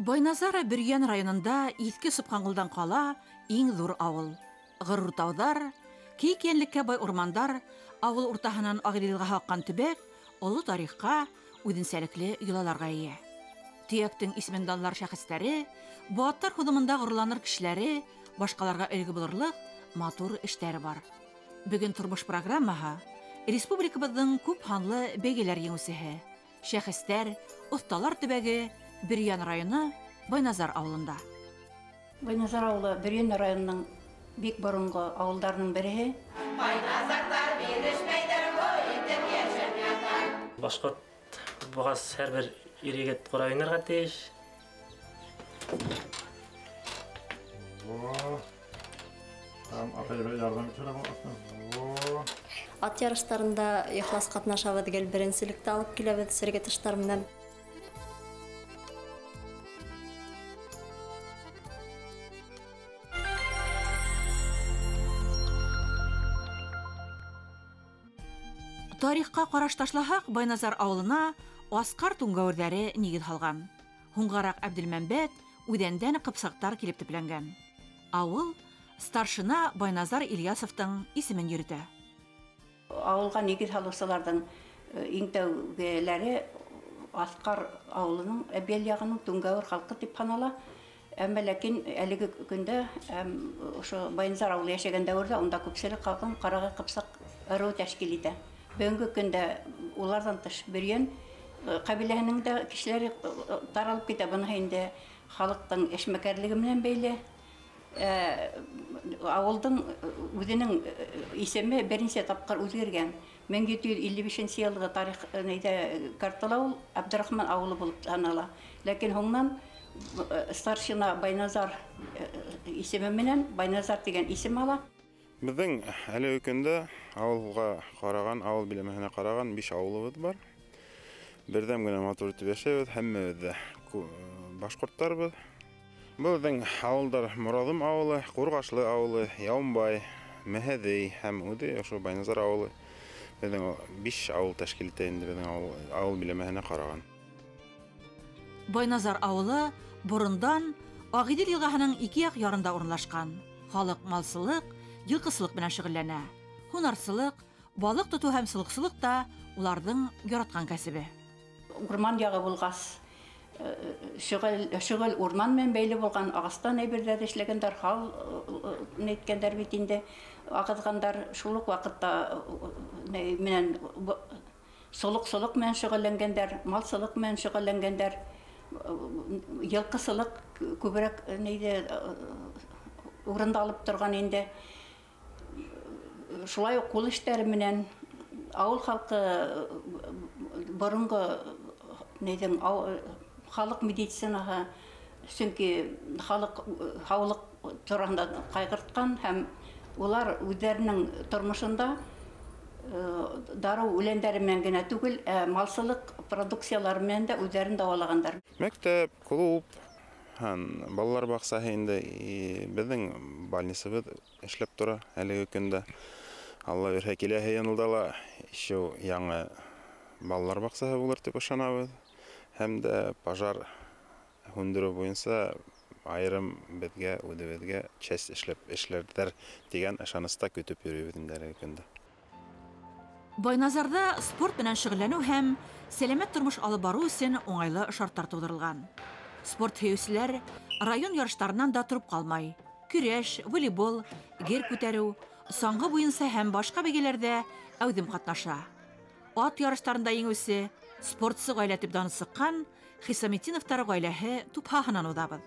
Байназар Бөрйән районында Иҫке Собханғолдан ҡала иң ҙур ауыл. Ғорур тауҙар, кейек йәнлеккә бай урмандар, ауыл уртаһынан Ағиҙел йылғаһы аҡҡан төбәк оло тарихҡа, үҙенсәлекле йолаларға эйә. Төйәктең исемен данлар шәхестәре, быуаттар һуҙымында ғорурланыр кешеләре, башҡаларға өлгө булырлыҡ матур эштәре бар. Бөгөн тормош программаһы республикабыҙҙың күп һанлы бәйгеләр еңеүсеһе, шәхестәр, оҫталар төбәге Бөрйән районы Байназар ауылында. Байназар ауылы Бөрйән районының бик боронғо ауылдарының береһе. Байназарҙар бирешмәйҙәр, итеп йәшәп ята. Башҡорт булғас һәр бер ир егет ҡурай уйнарға тейеш. Ат ярыштарында ихлас ҡатнашабыҙ, гел беренселекте алып киләбеҙ сергетыштар менән. Тарихҡа ҡараш ташлаһаҡ, Байназар ауылына Асҡар түңгәүерҙәре нигеҙ һалған. Һуңғараҡ Әбделмәмбәт үҙәндән ҡыпсаҡтар килеп төпләнгән. Ауыл старшина Байназар Ильясовтың исемен йөрөтә. Ауылға нигеҙ һалыусыларҙың иң тәүгеләре Асҡар ауылының Әбйәл яғының түңгәүер халҡы тип һанала. Әммә ләкин әлеге көндә ошо Байназар ауылы йәшәгән дәүерҙә унда күпселек халҡын ҡарағай ҡыпсаҡ ырыуы тәшкил итә. Бөгөнгө көндә уларҙан тыш Бөрйән ҡәбиләһенең дә кешеләре таралып китә. Быныһы инде халыҡтың эшмәкәрлеге менән бәйле. Ауылдың үҙенең исеме бер нисә тапҡыр үҙгәргән. 1755 йылғы тарих нейҙә картала ул Абдрахман ауылы булып һанала. Ләкин һуңынан старшина Байназар исеме менән Байназар тигән исем ала. Беҙҙең әлеге көндә ауылға ҡараған, ауыл биләмәһенә ҡараған 5 ауылыбыҙ бар. Берҙәм генә матур итеп йәшәйбеҙ, һәммәбеҙ ҙә башҡорттарбыҙ. Беҙҙең ауылдар Мораҙым ауылы, Ҡурғашлы ауылы, Яумбай, Мәһәҙей һәм үҙе ошо Байназар ауылы. Беҙҙең 5 ауыл тәшкил итә инде беҙҙең ауыл биләмәһенә ҡараған. Байназар ауылы борондан Ағиҙел йылғаһының ике яҡ ярында урынлашҡан. Халыҡ малсылыҡ, йылҡысылыҡ менән шөғөлләнә. Һунарсылыҡ, балыҡ тотоу һәм сылыҡсылыҡ та уларҙың яратҡан кәсебе. Урман яғы булғас, шөғөл урман менән бәйле булған, ағастан әйберҙәрҙе эшләгәндәр, хал әйткәндәр бит инде, ағыҙғандар. Шул уҡ ваҡытта менән солоҡсолоҡ менән шөғөлләнгәндәр, малсылыҡ менән шөғөлләнгәндәр, йылҡысылыҡ күберәк нейҙе урында алып торған инде. Шулай уҡ ҡул эштәре менән ауыл халҡы боронғо нейҙең халыҡ медицинаһы, сөнки халыҡ һаулыҡ тураһында ҡайғыртҡан һәм улар үҙҙәренең тормошонда дарыу үләндәре менән генә түгел, ә малсылыҡ продукциялары менән дә үҙҙәрен дауалағандар. Мәктәп, клуб һәм балалар баҡсаһы инде беҙҙең больницабыҙ эшләп тора әлеге көндә. Алла бирһә, киләһе йылда ла еще яңы балалар баҡсаһы булыр тип ышанабыҙ. Һәм дә пожар һүндереү буйынса айырым беҙгә, үҙебеҙгә часть эшләп эшләрҙәр тигән ышаныста көтөп йөрөйбөҙ инде әлеге көндә. Байназарҙа спорт менән шөғөлләнеү һәм сәләмәт тормош алып барыу өсөн уңайлы шарттар тыуҙырылған. Спорт һөйөүселәр район ярыштарынан да тороп ҡалмай. Көрәш, волейбол, гер күтәреү, саңғы буйынса һәм башҡа бәйгеләрҙә әүҙем ҡатнаша. Ат ярыштарында еңеүсе, спортсы ғаилә тип даны сыҡҡан Хисаметдиновтар ғаиләһе тупһаһынан уҙабыҙ.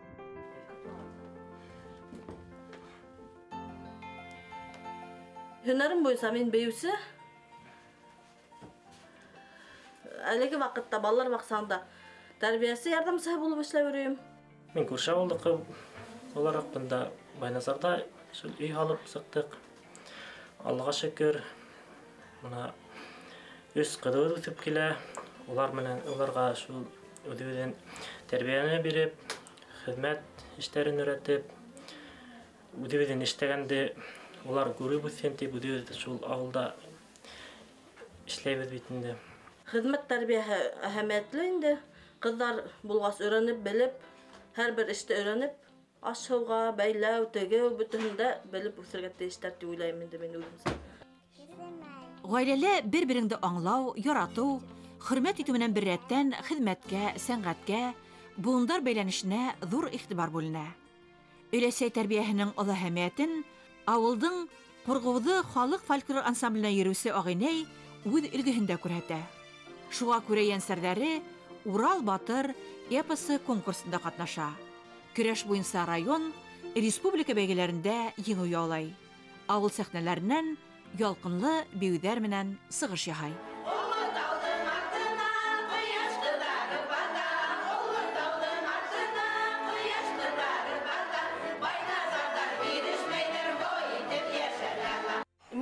Һөнәрем буйынса мин бейеүсе. Әлеге ваҡытта балалар баҡсаһында тәрбиәсе ярҙамсыһы булып эшләп йөрөйөм. Мин күрше ауылдыҡы булараҡ бында Байназарҙа шул өй һалып сыҡтыҡ. Аллаға шөкөр, бына 3 ҡыҙыбыҙ үҫеп килә. Улар менән уларға шул үҙебеҙҙең тәрбиәне биреп, хеҙмәт эштәрен өйрәтеп, үҙебеҙҙең эшләгәнде улар күреп үҫһен тип үҙебеҙ шул ауылда эшләйбеҙ бит инде. Хеҙмәт тәрбиәһе әһәмиәтле инде. Ҡыҙҙар булғас өйрәнеп, белеп, Һәр бер эште өйрәнеп, аш-һыуға, бәйләү, тегеү бөтөһөн дә белеп үҫергә тейештәр тип уйлайым инде мин үҙемсә. Ғаиләлә бер-береңде аңлау, яратыу, хөрмәт итеү менән бер рәттән хеҙмәткә, сәнғәткә, быуындар бәйләнешенә ҙур иғтибар бүленә. Өләсәй тәрбиәһенең оло әһәмиәтен ауылдың Ҡурғыуҙы халыҡ фольклор ансамбленә йөрөүсе ағинәй үҙ өлгөһөндә күрһәтә. Шуға күрә йәнсәрҙәре Урал батыр эпосы конкурсында ҡатнаша. Көрәш буйынса район, республика бәйгеләрендә еңеү яулай. Ауыл сәхнәләренән ялҡынлы бейеүҙәр менән сығыш яһай.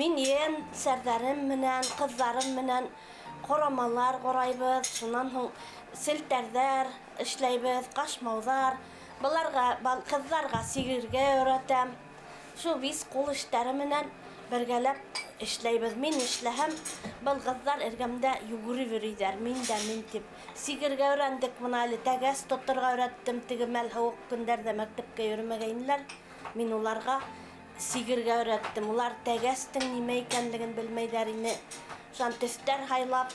Мин ен сәрҙәрем менән, ҡыҙҙарым менән ҡорамалар ҡорайбыҙ, шунан һуң селтәрҙәр эшләйбеҙ, ҡашмауҙар. Быларға, ҡыҙҙарға сигергә өйрәтәм. Шул бис ҡул эштәре менән бергәләп эшләйбеҙ. Мин эшләһәм, был ҡыҙҙар эргәмдә йүгереп йөрөйҙәр, мин дә мин тип. Сигергә өйрәндек, бына әле тәгәс тоторға өйрәттем. Теге мәл һыуыҡ көндәрҙә мәктәпкә йөрөмәгәйнеләр. Мин уларға сигергә өйрәттем. Улар тәгәстең нимә икәнлеген белмәйҙәр ине. Шунан төҫтәр һайлап,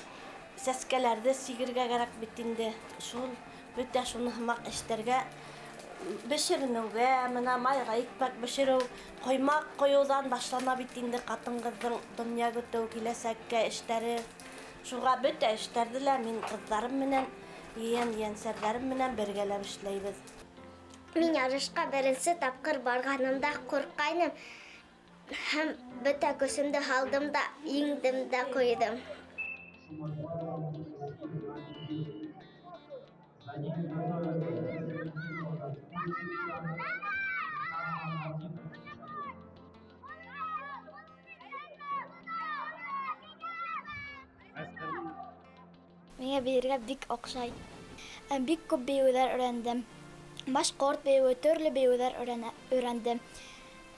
сәскәләрҙе сигергә кәрәк бит инде. Шул бөтә шуны һымаҡ эштәргә бешеренеүгә, мына майға икмәк бешереү, ҡоймаҡ ҡойоуҙан башлана бит инде ҡатын-ҡыҙҙың донъя көтөү, киләсәккә эштәре. Шуға бөтә эштәрҙе лә мин ҡыҙҙарым менән, ейән-ейәнсәрҙәрем менән бергәләп эшләйбеҙ. Мин ярышҡа беренсе тапҡыр барғанымда ҡурҡҡайным һәм бөтә көсөмдө һалдым да, еңдем дә ҡуйҙым. Миңә бейергә бик оҡшай. Бик күп бейеүҙәр өйрәндем. Башҡорт бейеүе, төрлө бейеүҙәр өйрәндем.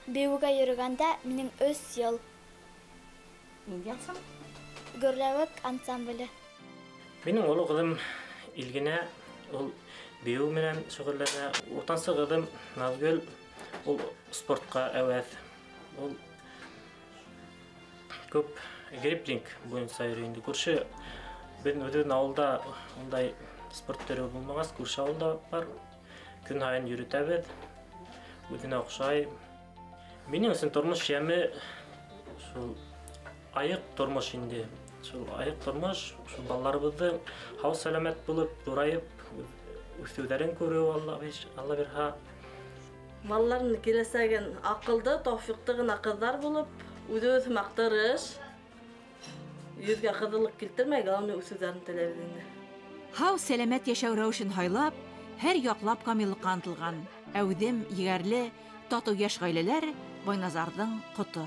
Бейеүгә йөрөгәндә минең 3 йыл. Ниндәй ансамбль? Гөрләүек ансамбле. Минең оло ҡыҙым Илгинә, ул бейеү менән шөғөлләнә. Уртансы ҡыҙым Наҙгөл, ул спортҡа әүәҫ. Ул күп гриплинг буйынса йөрөй инде. Күрше беҙҙең үҙебеҙҙең ауылда ундай спорт төрө булмағас, күрше ауылда бар. Көн һайын йөрөтәбеҙ, үҙенә оҡшай. Минең өсөн тормош йәме шул айыҡ тормош инде. Шул айыҡ тормош, шул балаларыбыҙҙың һау сәләмәт булып, ҙурайып үҫеүҙәрен күреү, Алла бирһә. Балаларҙың киләсәген аҡылды, тауфиҡты ғына ҡыҙҙар булып, үҙебеҙ һымаҡ тырыш, йөҙгә ҡыҙыллыҡ килтермәй, главное үҫеүҙәрен теләйбеҙ инде. Һау сәләмәт йәшәү рәүешен һайлап, һәр яҡлап камиллыҡҡа ынтылған, әүҙем, егәрле, татыу йәш ғаиләләр Байназарҙың ҡото.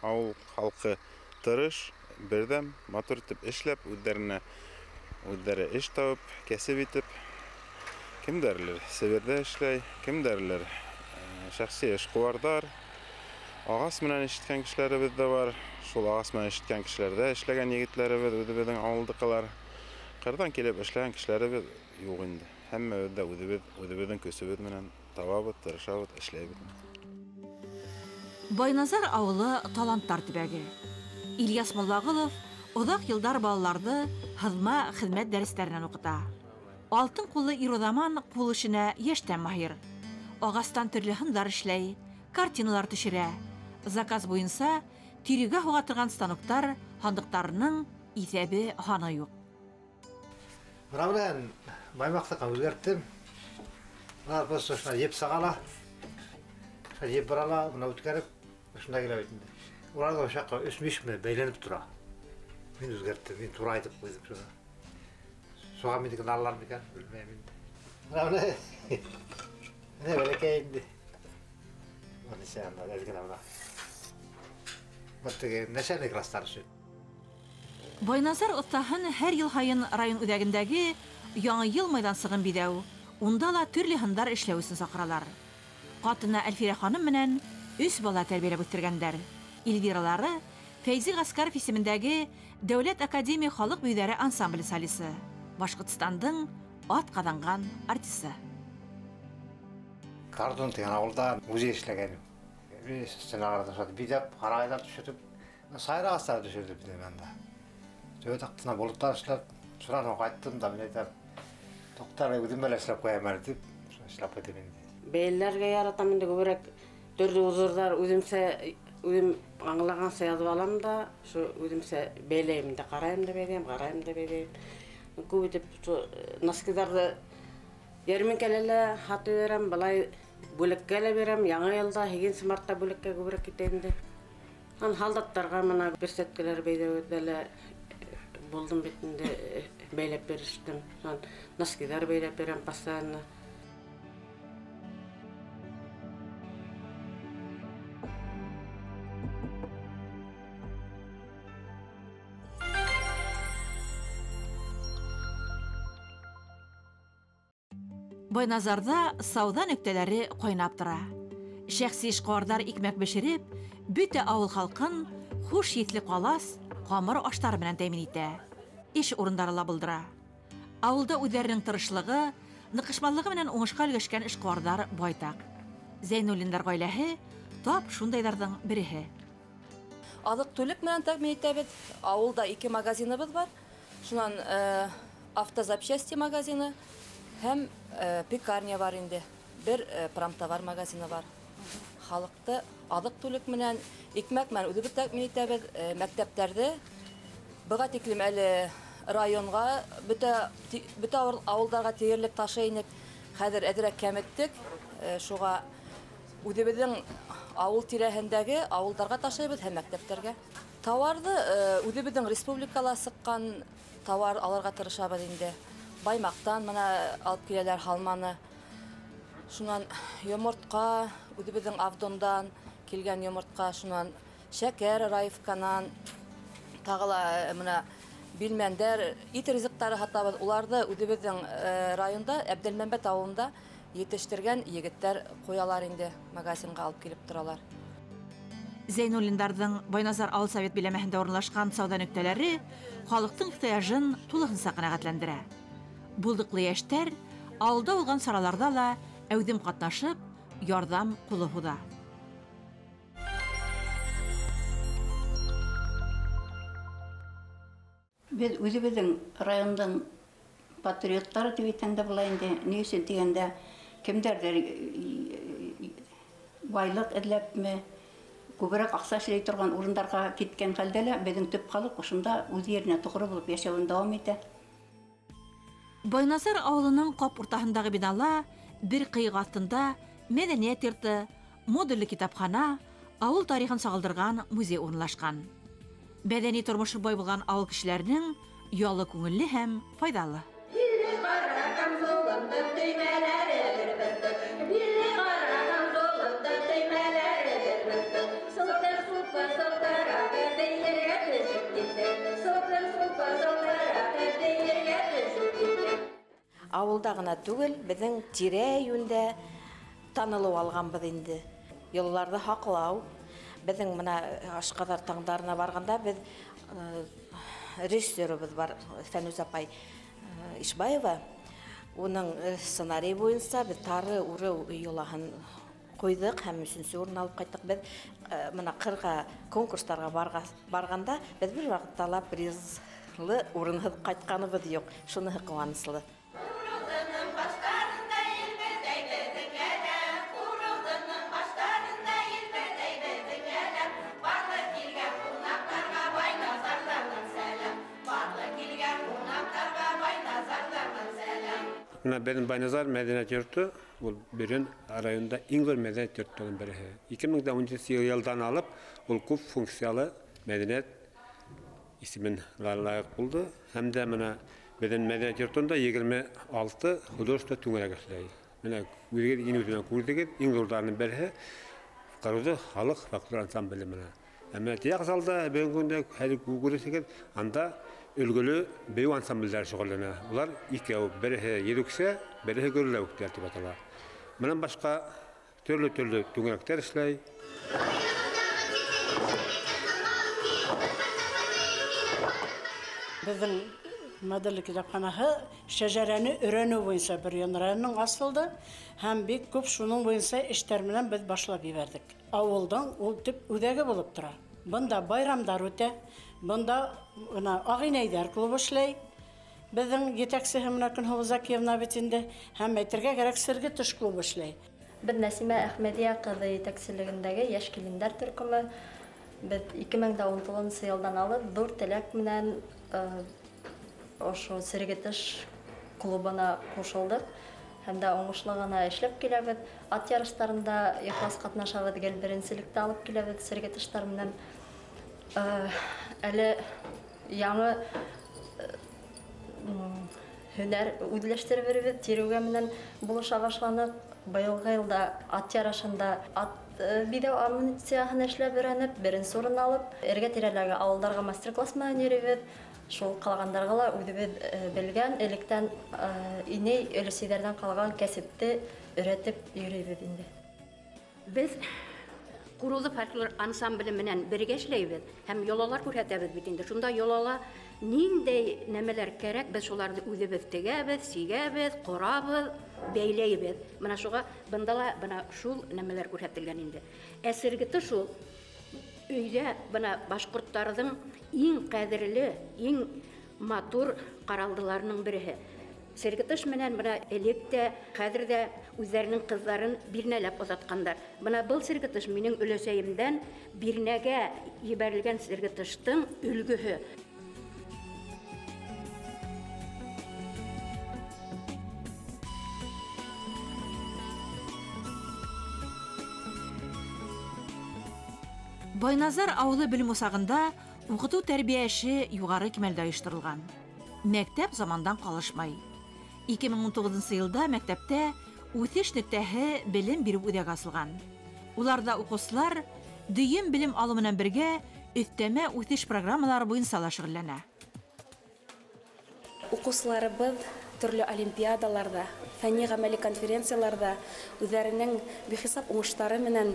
Ауыл халҡы тырыш, берҙәм, матур итеп эшләп, үҙҙәренә үҙҙәре эш табып, кәсеп итеп, кемдәрелер Себерҙә эшләй, кемдәрелер шәхси эшҡыуарҙар, ағас менән ишеткән кешеләребеҙ ҙә бар. Шул ағас менән ишеткән кешеләрҙә эшләгән егетләребеҙ, үҙебеҙҙең ауылдыҡылар. Ҡырҙан килеп эшләгән кешеләребеҙ юҡ инде. Һәммәбеҙ ҙә үҙебеҙҙең көсөбөҙ менән табабыҙ, тырышабыҙ, эшләйбеҙ. Байназар ауылы таланттар төбәге. Ильяс Муллағолов оҙаҡ йылдар балаларҙы һыҙма хеҙмәт дәрестәренән уҡыта. Алтын ҡуллы ир-уҙаман ҡул эшенә йәштән маһир. Ағастан төрлө һындар эшләй, картиналар төшөрә. Заказ буйынса тирегә һуға торған станоктар, һандыҡтарының иҫәбе һаны юҡ. Бына менән баймаҡтыҡа үҙгәрттем. Бына просто шуна еп сағала, шуна еп бара, бына үткәреп, шунда килә бит инде. Улар ҙа ошо яҡҡа өс-биш менән бәйләнеп тора. Мин үҙгәрттем, мин тура әйтеп ҡуйҙым шуны. Шуға минекен алалар микән, белмәйем инде. Бына менә бәләкәй инде. Бына нисә анда, әҙ генә бына. Вот теге начальный класстар өсөн. Байназар оҫтаһын һәр йыл һайын район үҙәгендәге Яңы йыл майҙансығын биҙәү, унда ла төрлө һындар эшләү өсөн саҡыралар. Ҡатыны Әлфирә ханым менән 3 бала тәрбиәләп үҫтергәндәр. Эльвиралары Фәйзи Ғәскәров исемендәге Дәүләт академия халыҡ бейеүҙәре ансамбле солисы, Башҡортостандың ат ҡаҙанған артисы. Кардон тигән ауылда музей эшләгән. Стеналарҙа биҙәп, ҡарағайҙар төшөрөп, сайра ағастар төшөрҙөп беҙ анда. Төбә таҡтына болоттар эшләп, шунан һуң ҡайттым да, мин әйтәм, туҡтар, үҙем әле эшләп ҡуям әле тип, эшләп ҡуйҙым инде. Бейеләргә яратам инде күберәк төрлө узорҙар үҙемсә, үҙем аңлағанса яҙып алам да, шу үҙемсә бәйләйем дә, ҡарайым да бәйләйем, ҡарайым да бәйләйем. Күп итеп шу носкиҙарҙы йәрминкәлә лә һатып бирәм, былай бүләккә лә бирәм. Яңы йылда 8 мартта бүләккә күберәк китә инде. Ан һалдаттарға мына бирсәткәләр бәйләүҙә лә булдым бит инде, бәйләп бирештем. Шунан носкиҙар бәйләп бирәм постоянно. Байназарҙа сауҙа нөктәләре ҡайнап тора. Шәхси эшҡыуарҙар икмәк бешереп, бөтә ауыл халҡын хуш еҫле ҡалас, ҡамыр аштары менән тәьмин итә. Эш урындары ла булдыра. Ауылда үҙҙәренең тырышлығы, ныҡышмаллығы менән уңышҡа өлгәшкән эшҡыуарҙар байтаҡ. Зәйнуллиндар ғаиләһе тап шундайҙарҙың береһе. Аҙыҡ-түлек менән тәьмин итәбеҙ. Ауылда 2 магазиныбыҙ бар. Шунан автозапчасти магазины һәм пекарня бар инде. Бер промтовар магазины бар. Халыҡты аҙыҡ-түлек менән, икмәк менән үҙебеҙ тәьмин итәбеҙ. Мәктәптәрҙе быға тиклем әле районға, бөтә ауылдарға тиерлек ташый инек. Хәҙер әҙерәк кәметтек. Шуға үҙебеҙҙең ауыл тирәһендәге ауылдарға ташыйбыҙ һәм мәктәптәргә. Тауарҙы үҙебеҙҙең республикала сыҡҡан тауар алырға тырышабыҙ инде. Баймаҡтан мына алып киләләр һалманы. Шунан йомортҡа, үҙебеҙҙең Авдондан килгән йомортҡа, шунан шәкәр Раевканан, тағы ла мына билмәндәр, ит ризыҡтары һатабыҙ. Уларҙы үҙебеҙҙең районда, Әбделмәмбәт ауылында етештергән егеттәр ҡуялар инде, магазинға алып килеп торалар. Зәйнуллиндарҙың Байназар ауыл совет биләмәһендә урынлашҡан сауҙа нөктәләре халыҡтың ихтыяжын тулыһынса ҡәнәғәтләндерә. Булдыҡлы йәштәр ауылда булған сараларҙа ла әүҙем ҡатнашып, ярҙам ҡулы һуҙа. Беҙ үҙебеҙҙең райондың патриоттары тип әйтһәң дә була инде. Ни өсөн тигәндә, кемдәрҙер байлыҡ эҙләпме, күберәк аҡса эшләй торған урындарға киткән хәлдә лә беҙҙең төп халыҡ ошонда үҙ еренә тоғро булып йәшәүен дауам итә. Байназар ауылының ҡап уртаһындағы бинала бер ҡыйыҡ аҫтында мәҙәниәт йорто, модулле китапхана, ауыл тарихын сағылдырған музей урынлашҡан. Мәҙәни тормошо бай булған ауыл кешеләренең ялы күңелле һәм файҙалы. Ауылда ғына түгел, беҙҙең тирә-йүндә танылыу алғанбыҙ инде. Йолаларҙы һаҡлау, беҙҙең мына Ашҡаҙар таңдарына барғанда беҙ режиссерыбыҙ бар, Фәнүз апай Ишбаева. Уның сценарийы буйынса беҙ тары урыу йолаһын ҡуйҙыҡ һәм 3-нсө урын алып ҡайттыҡ. Беҙ мына ҡырға конкурстарға барғанда беҙ бер ваҡытта ла призлы урынһыҙ ҡайтҡаныбыҙ юҡ. Шуныһы ҡыуаныслы. Бына беҙҙең Байназар мәҙәниәт йорто, ул Бөрйән районында иң ҙур мәҙәниәт йорттарының береһе. 2017 йылдан алып, ул күп функциялы мәҙәниәт исемен лайыҡ булды. Һәм дә мына беҙҙең мәҙәниәт йортонда 26 художество түңәрәге эшләй. Мына үҙегеҙ инеү менән күрҙегеҙ, иң ҙурҙарының береһе Ҡарауҙы халыҡ фольклор ансамбле мына. Әммә тияҡ залда бөгөнгө көндә хәҙер күрәһегеҙ, анда өлгөлө бейеү ансамблдәре шөғөлләнә. Улар икәү, береһе йөҙөксә, береһе гөрләүектәр тип атала. Менән башҡа төрлө-төрлө түңәрәктәр эшләй. Беҙҙең модельле китапханаһы шәжәрәне өйрәнеү буйынса Бөрйән районының асылды һәм бик күп шуның буйынса эштәр менән беҙ башлап ебәрҙек. Ауылдың ул төп үҙәге булып тора. Бында байрамдар үтә, бында бына Ағинәйҙәр клубы эшләй. Беҙҙең етәксеһе менән Көнһылыу Закиевна бит инде, һәм әйтергә кәрәк, Сергетыш клубы эшләй. Беҙ Нәсимә Әхмәдиә ҡыҙы етәкселегендәге йәш килендәр төркөмө беҙ 2019 йылдан алып ҙур теләк менән ошо Сергетыш клубына ҡушылдыҡ һәм дә уңышлы ғына эшләп киләбеҙ. Ат ярыштарында ихлас ҡатнашабыҙ, гел беренселекте алып киләбеҙ Сергетыштар менән. Әле яңы һөнәр үҙләштереп йөрөбөҙ, тиреүгә менән булыша башланыҡ. Быйылғы йылда ат ярышында ат биҙәү амуницияһын эшләп өйрәнеп, беренсе урын алып, эргә тирәләге ауылдарға мастер-класс менән йөрөбөҙ. Шул ҡалғандарға ла үҙебеҙ белгән, электән инәй өләсәйҙәрҙән ҡалған кәсепте өйрәтеп йөрөйбөҙ инде. Беҙ Ҡурулы фольклор ансамбле менән бергә эшләйбеҙ һәм йолалар күрһәтәбеҙ бит инде. Шунда йолала ниндәй нәмәләр кәрәк, беҙ шуларҙы үҙебеҙ тегәбеҙ, сигәбеҙ, ҡорабыҙ, бәйләйбеҙ. Бына шуға бында ла бына шул нәмәләр күрһәтелгән инде. Ә Сергетыш шул өйҙә бына башҡорттарҙың иң ҡәҙерле, иң матур ҡаралдыларының береһе. Сергетыш менән бына элек тә, хәҙер ҙә үҙҙәренең ҡыҙҙарын бирнәләп оҙатҡандар. Бына был Сергетыш минең өләсәйемдән бирнәгә ебәрелгән Сергетыштың өлгөһө. Байназар ауылы белем усағында уҡытыу тәрбиә эше юғары кимәлдә ойошторолған. Мәктәп замандан ҡалышмай. 2019 йылда мәктәптә үҫеш нөктәһе белем биреү үҙәге асылған. Уларҙа уҡыусылар дөйөм белем алыу менән бергә өҫтәмә үҫеш программалары буйынса ла шөғөлләнә. Уҡыусыларыбыҙ төрлө олимпиадаларҙа, фәнни ғәмәли конференцияларҙа үҙҙәренең бихисап уңыштары менән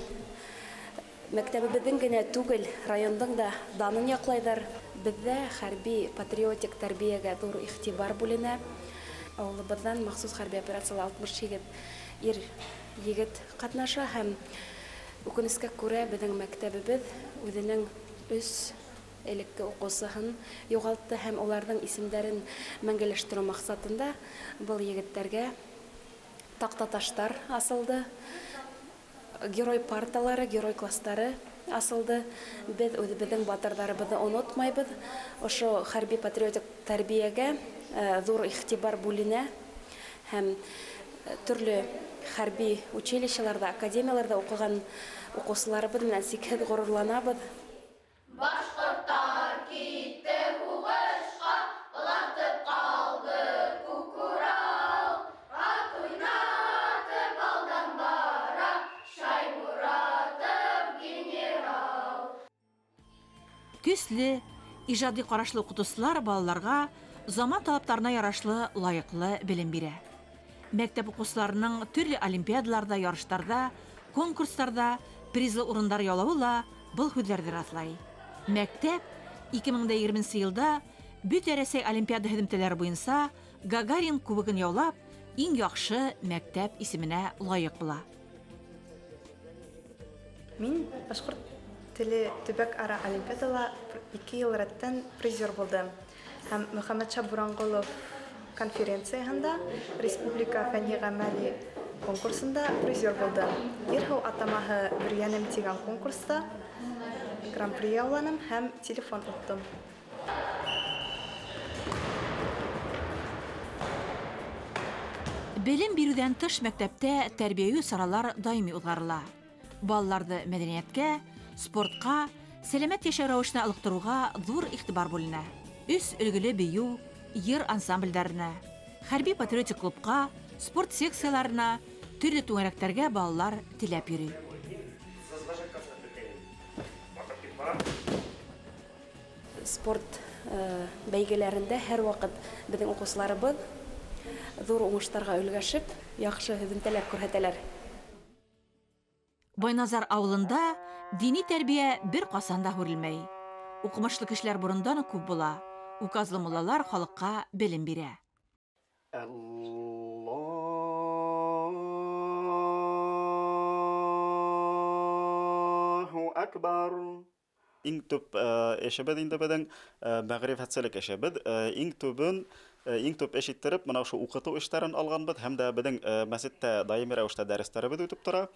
мәктәбебеҙҙең генә түгел, райондың да данын яҡлайҙар. Беҙҙә хәрби патриотик тәрбиәгә ҙур иғтибар бүленә. Ауылыбыҙҙан махсус хәрби операцияла 68 ир егет ҡатнаша һәм үкенескә күрә беҙҙең мәктәбебеҙ үҙенең 3 элекке уҡыусыһын юғалтты һәм уларҙың исемдәрен мәңгеләштереү маҡсатында был егеттәргә таҡтаташтар асылды, герой парталары, герой класстары асылды. Беҙ үҙебеҙҙең батырҙарыбыҙҙы онотмайбыҙ. Ошо хәрби патриотик тәрбиәгә ҙур иғтибар бүленә һәм төрлө хәрби училищеларҙа, академияларҙа уҡыған уҡыусыларыбыҙ менән сикһеҙ ғорурланабыҙ. Башҡорттар китте һуғышҡа, ылатып ҡалды Күкурал. Ат уйнатып алдан бара Шаймуратов генерал. Көслө, ижади ҡарашлы уҡытыусылар балаларға заман талаптарына ярашлы лайыҡлы белем бирә. Мәктәп уҡыусыларының төрлө олимпиадаларҙа, ярыштарҙа, конкурстарҙа призлы урындар яулауы ла был һүҙҙәрҙе раҫлай. Мәктәп 2020 йылда Бөтә Рәсәй олимпиада һөҙөмтәләре буйынса Гагарин кубогын яулап, иң яҡшы мәктәп исеменә лайыҡ була. Мин башҡорт теле төбәк-ара олимпиадала 2 йыл рәттән призер булдым. Һәм Мөхәммәтша Буранғолов конференцияһында республика фәнни ғәмәли конкурсында призер булдым. Ер-һыу атамаһы Бөрйәнем тигән конкурста гран-при яуланым һәм телефон оттом. Белем биреүҙән тыш мәктәптә тәрбиәүи саралар даими уҙғарыла. Балаларҙы мәҙәниәткә, спортҡа, сәләмәт йәшәү рәүешенә ылыҡтырыуға ҙур иғтибар бүленә. 3 өлгөлө бейеү, йыр ансамблдәренә, хәрби патриотик клубҡа, спорт секцияларына, төрлө түңәрәктәргә балалар теләп йөрөй. Спорт бәйгеләрендә һәр ваҡыт беҙҙең уҡыусыларыбыҙ ҙур уңыштарға өлгәшеп, яҡшы һөҙөмтәләр күрһәтәләр. Байназар ауылында дини тәрбиә бер ҡасан да һүрелмәй. Уҡымышлы кешеләр борондан уҡ күп була. Указлы муллалар халыҡҡа белем бирә. Аллаһу акбар. Иң төп эшебеҙ инде беҙҙең мәғрифәтселек эшебеҙ. Иң төп эш иттереп, мына ошо уҡытыу эштәрен алғанбыҙ, һәм дә беҙҙең мәсеттә даими рәүештә дәрестәребеҙ үтеп тора.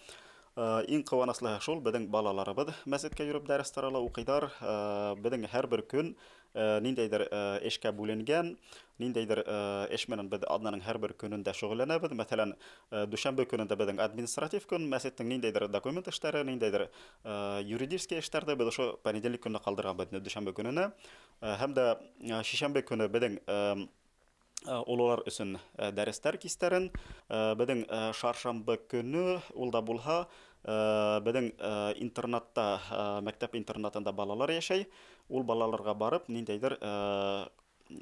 Иң ҡыуаныслыһы шул, беҙҙең балаларыбыҙ мәсеткә йөрөп дәрестәр ала, уҡыйҙар. Беҙҙең һәр бер көн ниндәйҙер эшкә бүленгән, ниндәйҙер эш менән беҙ аҙнаның һәр бер көнөндә шөғөлләнәбеҙ. Мәҫәлән, дүшәмбе көнөндә беҙҙең административ көн, мәсеттең ниндәйҙер документ эштәре, ниндәйҙер юридический эштәрҙе беҙ ошо понедельник көнөнә ҡалдырғанбыҙ, дүшәмбе көнөнә. Һәм дә шишәмбе көнө беҙҙең ололар өсөн дәрестәр кистәрен, беҙҙең шаршамбы көнө ул да булһа, беҙҙең интернатта, мәктәп интернатында балалар йәшәй. Ул балаларға барып, ниндәйҙер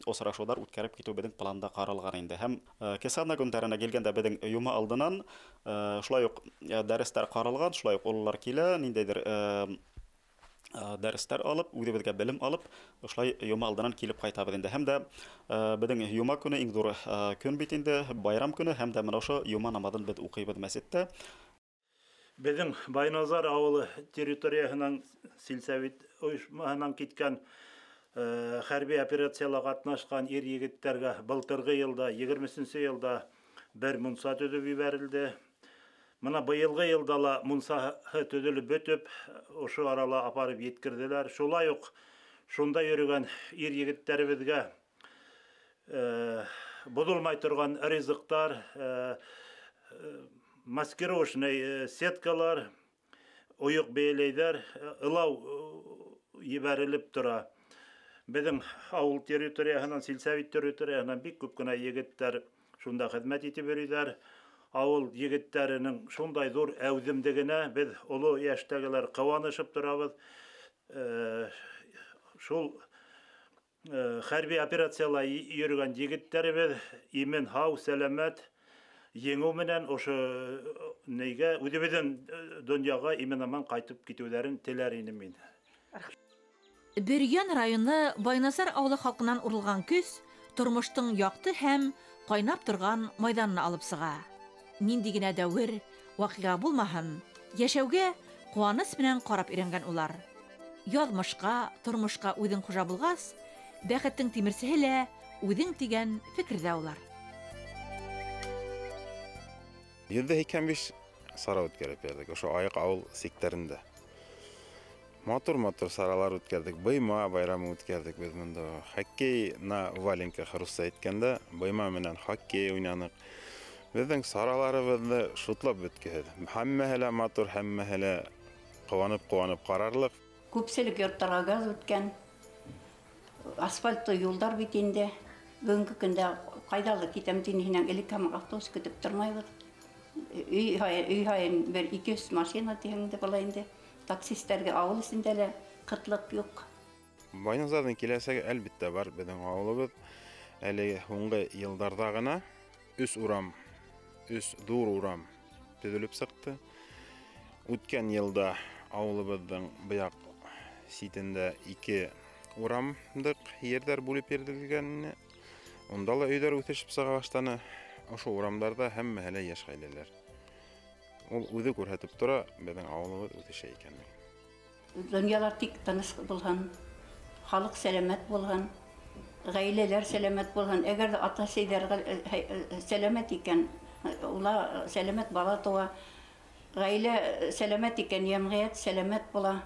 осрашыуҙар үткәреп китеү беҙҙең планда ҡаралған инде. Һәм кесә көндәренә килгәндә беҙҙең йома алдынан шулай уҡ дәрестәр ҡаралған, шулай уҡ ололар килә, ниндәйҙер дәрестәр алып, үҙебеҙгә белем алып, ошолай йома алдынан килеп ҡайтабыҙ инде. Һәм дә беҙҙең йома көнө иң ҙур көн бит инде, байрам көнө, һәм дә мына ошо йома намаҙын беҙ уҡыйбыҙ мәсеттә. Беҙҙең Байназар ауылы территорияһынан сельсовет ойошмаһынан киткән хәрби операцияла ҡатнашҡан ир егеттәргә былтырғы йылда, 23-нсе йылда бер мунса төҙөп ебәрелде. Мына быйылғы йылда ла мунсаһы төҙөлөп бөтөп, ошо арала апарып еткерҙеләр. Шулай уҡ шунда йөрөгән ир егеттәребеҙгә боҙолмай торған ризыҡтар, маскировочный сеткалар, ойоҡ бейәләйҙәр, ылау ебәрелеп тора. Беҙҙең ауыл территорияһынан, сельсовет территорияһынан бик күп кенә егеттәр шунда хеҙмәт итеп йөрөйҙәр. Ауыл егеттәренең шундай ҙур әүҙемдегенә беҙ оло йәштәгеләр ҡыуанышып торабыҙ. Шул хәрби операцияла йөрөгән егеттәребеҙ имен, һау, сәләмәт еңеү менән ошо нейгә үҙебеҙҙең донъяға имен-аман ҡайтып китеүҙәрен теләр инем мин. Бөрйән районы Байназар ауылы халҡынан урылған көс тормоштоң яҡты һәм ҡайнап торған майҙанына алып сыға. Ниндәй генә дәүер, ваҡиға булмаһын, йәшәүгә ҡыуаныс менән ҡарап өйрәнгән улар. Яҙмышҡа, тормошҡа үҙең хужа булғас, бәхеттең тимерсеһе лә үҙең тигән фекерҙә улар. 185 сара үткәреп бирҙек, ошо айыҡ ауыл сиктәрендә. Матур-матур саралар үткәрҙек, быйма байрамы үткәрҙек беҙ бында. Хоккей на валенках русса әйткәндә, быйма менән хоккей уйнаныҡ. Беҙҙең сараларыбыҙҙы шутлап бөткөһөҙ. Һәммәһе лә матур, һәммәһе лә ҡыуанып-ҡыуанып ҡарарлыҡ. Күпселек йорттарға газ үткән, асфальтлы юлдар бит инде. Бөгөнгө көндә ҡайҙалыр китәм тинеһенән элек һәм автобус көтөп тормайбыҙ. Өй һайын бер 200 машина тиһәң дә була инде. Таксисттәргә ауыл эсендә лә ҡытлыҡ юҡ. Байназарҙың киләсәге әлбиттә бар. Беҙҙең ауылыбыҙ әле һуңғы йылдарҙа ғына 3 урам, 3 ҙур урам төҙөлөп сыҡты. Үткән йылда ауылыбыҙҙың быяҡ ситендә 2 урамдыҡ ерҙәр бүлеп бирелгән. Унда ла өйҙәр үҫешеп сыға башланы. Ошо урамдарҙа һәммәһе лә йәш ғаиләләр. Ул үҙе күрһәтеп тора, беҙҙең ауылыбыҙ үҫешә икәнлеген. Донъялар тик тыныс булһын, халыҡ сәләмәт булһын, ғаиләләр сәләмәт булһын. Әгәр ҙә ата-әсәйҙәр сәләмәт икән, улар сәләмәт бала тыуа. Ғаилә сәләмәт икән, йәмғиәт сәләмәт була.